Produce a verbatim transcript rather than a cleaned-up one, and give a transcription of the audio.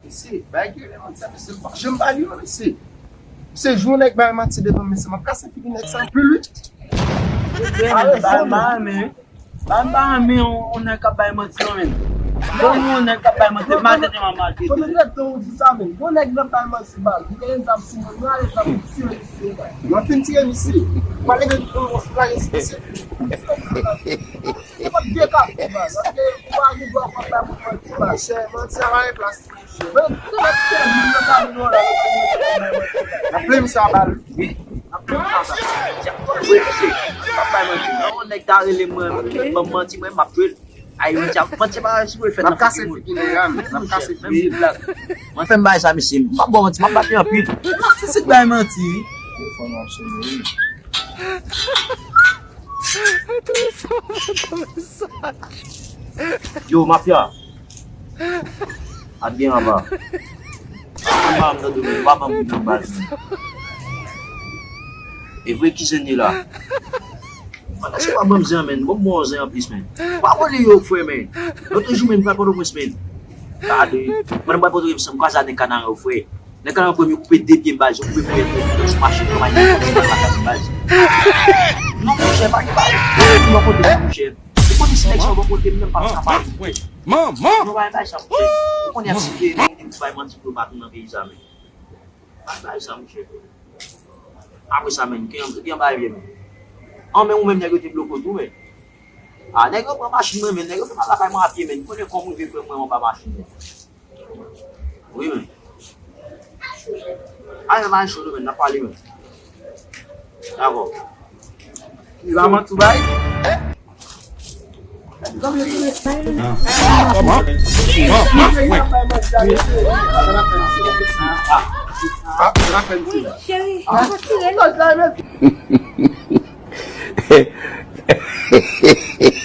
Mesye, bay gen lè manti a, mesye, m pa janm ba li non, mesye. Mesye, jou yon nèg bay manti devan m, mesye, m ap kase figi nèg sa anpil, wi. Mesye, men, bay manti. Ban m pa renmen yon, yon nèg k ap bay manti non, men. Ban m yon nèg k ap bay manti, maltrete m ap maltrete. Konbyen tan ou di sa, men? Yon nèg k ap bay manti, baz. Li gen zam sou mwen, mwen ale zam sou misye, baz. Mwen fin tire misye. Mwen leve yon, yon lage sou misye. Se pa de ka, baz. Paske ou pa gen dwa pou ap bay moun manti, baz. Chè, manti a pa gen plas. N ap plin misye a bal, wi. N ap plin misye a bal. Wi, misye. M ap bay manti. Yon nèg ta rele mwen, ban m manti, mwen, m ap jwe l. Ay, manti a, manti a pa sou fè nan figi moun. N ap kase figi nèg la, men. N ap kase figi l. Mwen fè m bay sa, mesye. M ap ba w manti, m ap bat li anpil. Natistik bay manti, wi. Telefòn w ap sone, wi. Yo, mafya. Ap gen anba. Anba m tande, men pa ban m kou nan baz, men. E vre ki zen li la. Mwen, èske w ap ban m zen an, men? Bon, bon zen an plis, men. Pa vole yo, frè, men. Lòt jou, men, m pral Pòtoprens, men. Gade. Mwen, m pral Pòtoprens, m kwaze a nèg Kanaran yo, frè. Nèg Kanaran pran m, yo koupe de pye m, baz, yo koupe pye m, yo sou machin nan, yo sou lakay m, baz. Non, monchè, pa gen bagay. Ou bò kote m, monchè. Ou konnen si nèg sa yo bò kote m, menm pa ka pale. Manman! Non, pa gen bagay sa, monchè. Ou konnen ap sipye, nèg yo bay manti pou yo pa tounen nan peyi sa, men. Pa gen bagay sa, monchè. Apre sa, men, ki an, ki an bagay vye, men. An, men ou menm, nèg yo te bloke w tou, men. A, nèg yo pran machin mwen, men. Nèg yo te pral lakay mwen a pye, men. Konnen kòm rive pran mwen anba machin, men. Wi, men. A, men pa cho, men, n ap pale, men. Dakò. Li pa manti w bay? Cheri, pa tire l.